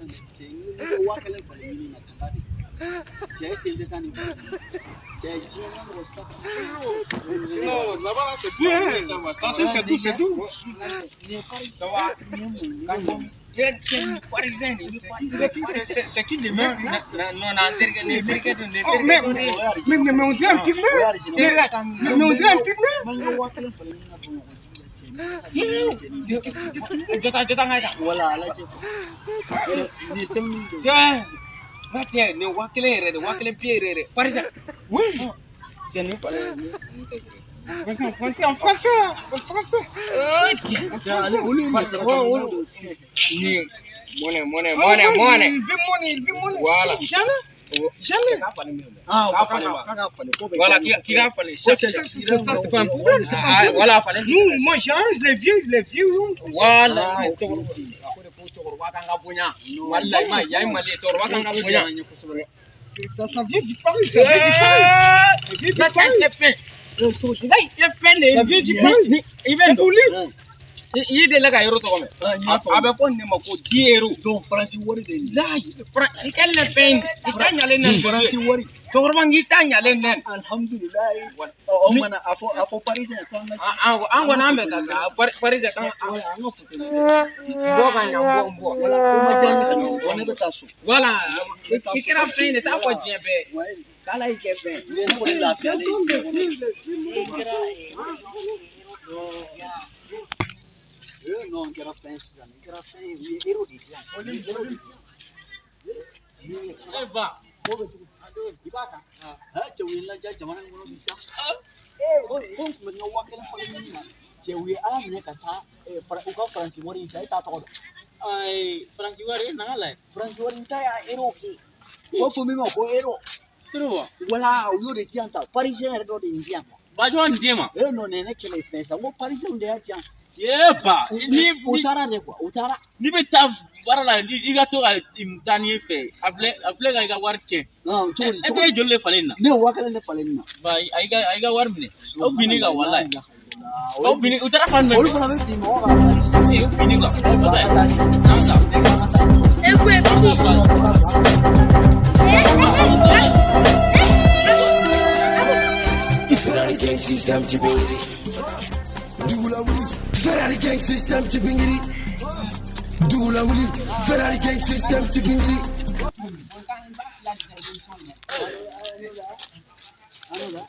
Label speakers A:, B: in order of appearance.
A: Sisan cɛ, n bɛ 5000 falen ɲini na ka taa de. Cɛ sen tɛ taa nin fɛ. Cɛ, diɲɛ ma nɔgɔ sisan.
B: Non, là-bas, c'est bien. Ça va, c'est tout, c'est tout. Ça va. C'est qui les mêmes? Non, non, mais on dirait un pygmée. Mais on dirait un pygmée.
A: Voilà, lajɛ. Nin ye sɛbɛnni de.
B: Nin 5000 yɛrɛ de, 5000 pied yɛrɛ de. Parisien. Oui. Tiens, nin en français, en français, en français. Ni monnaie, monnaie, monnaie, monnaie. Il veut monnaie, il veut monnaie. Voilà. Jamais. Jamais.
A: Ah,
B: voilà, qui a fallu. Ça, c'est pas un problème. Voilà, fallait. Nous, moi, j'arrange les vieux, les vieux. Voilà. Ça, ça vient du Paris. Ça vient du Paris. Ça vient du Paris. Ça vient du Paris. Il vient d'où? I delila ka yɔrɔ tɔgɔ mɛn? A bɛ fɔ nin de ma ko 10 euros.
A: Donc Faransi wari de ye nin.
B: I ka nin fɛn in, i ta ɲalen nɛ.
A: Faransi wari.
B: Cɛkɔrɔba, n k'i ta ɲalen nɛ.
A: Alhamdulilayi. Ɔ o mana a fɔ a fɔ Parisien k'an ka.
B: An kɔni an bɛ taa Parisien kan an ka foto bɔ ka ɲa bɔ bɔ.
A: Wala ko ma diya ne ka na wa ne bɛ taa so.
B: Voilà, i kɛra fɛn ye de, t'a fɔ diɲɛ bɛɛ. K'ala y'i kɛ fɛn.
A: Ne kɔni lafiyalen. E kɛra. Non, n kɛra fɛn sisan, n kɛra fɛn ye, u ye euro de di yan. U ye euro de di yan.
B: E ba.
A: Ko bɛ cogo di? I b'a kan? Cɛ, u ye n ladiya jamana in kɔnɔ bi sa. Ee, ko n tun bɛ n ka 5000 falen ɲini na. Cɛ, u ye Ala minɛ ka taa u ka Faransi wari in san, e t'a tɔgɔ dɔn.
B: Ayi, Faransi wari na ka lajɛ.
A: Faransi wari in ta y'a euro kɛ. U b'a fɔ min ma ko euro.
B: Euro.
A: Wala, u y'o de di yan tan. Parisien yɛrɛ dɔ de ye nin di yan.
B: Bajɔ nin d'e ma.
A: E non, nin ye ne kɛlɛ fɛn sa. N ko Parisien de y'a di yan.
B: Ba, ni
A: u taara de quoi, u taara.
B: N'i bɛ taa baara la, i ka to ka taa n'i fɛ, a filɛ ka i ka wari tiɲɛ.
A: Cogo di?
B: E tɛ joli de falen nin na?
A: Ne ye 5000 de falen nin na.
B: Ba, a y'i ka wari minɛ. Aw binni kan walayi. Aw binni, u taara fan jumɛn?
A: Olu fana bɛ bin mɔgɔ kan.
B: U binni kan.
C: E ko e
D: Ferrari gang system tibingiri. Dugula wuli, Ferrari gang system tibingiri. Dugula wuli, Ferrari gang system tibingiri.
A: Ano ba?